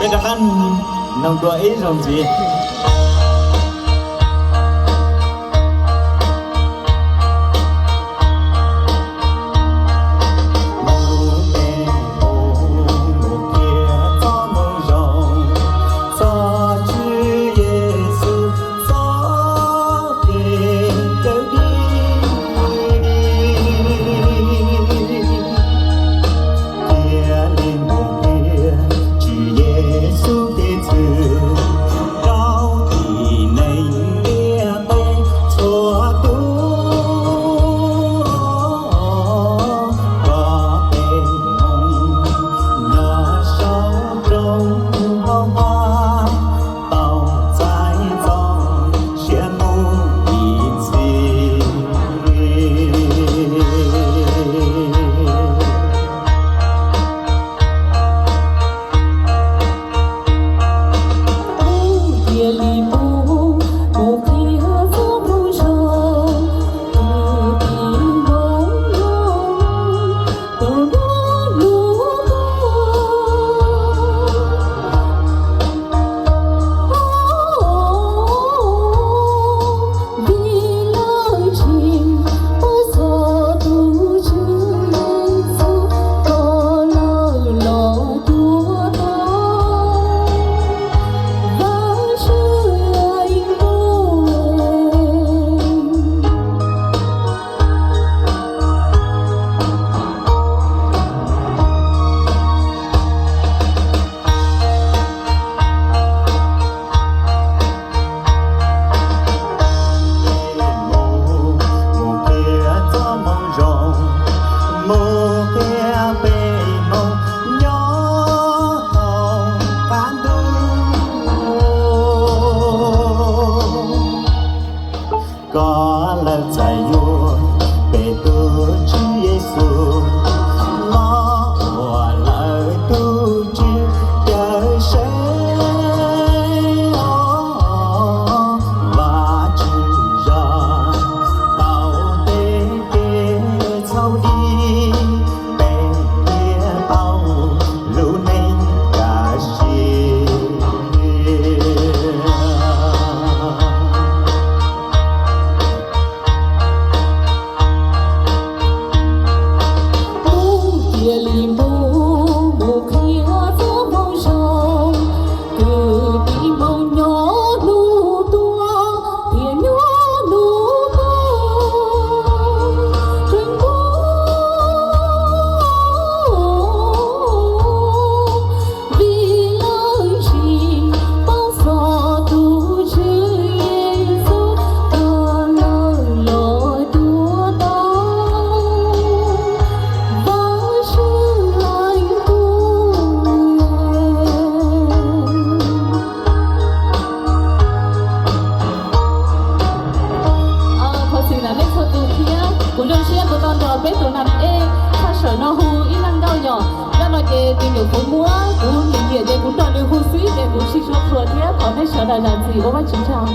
Rov qab mloog dua ib zaug ntxiv. Cia li mus qhia Tswv Yexus kev txwv rau tib neeg ntiaj teb txhua tus, kom peb mus nyob saum roob hauv hauv tau txais txoj sia mus ib txhis. Cia li mus, mus qhia txhua tus zoo, tus tib npoo nyob, tus nyob hnub tuaj. Vim lawv tsis paub txog tus Tswv Yexus, kom lawv los cuag tau Vajtswv tus mus qhia txoj moo zoo, mus qhia peb hmoob nyob hauv qab ntuj, kom lawv txais yuav peb tus Tswv Yexus los ua lawv tus Tswv cawm seej. Vajtswv zam tau tej kev txhaum dim, peb thiaj tau lub neej kaj siab. Mus cia li mus, mus qhia txhua tus zoo, kwv tij Hmoob nyob hnub tuaj thiab nyob hnub tuaj, tseem tuaj. Vim lawv tsis paub txog tus Tswv Yexus, kom lawv los cuag tau Vajtswv leej tub. Thov txim ntawm nej txhua tus thiab kuv zoo siab kuv tau nrog peb tus nam ej tshaj sawm no hu ib leeg nkauj yom. Zaj no ces tus nyuam qhuav muab kuv nyiam nyiam ces kuv nrog nws hu xwb ces kuv tsis tshua thuam thiab thov nej sawv daws zam txim ua Vajtswv tsaug.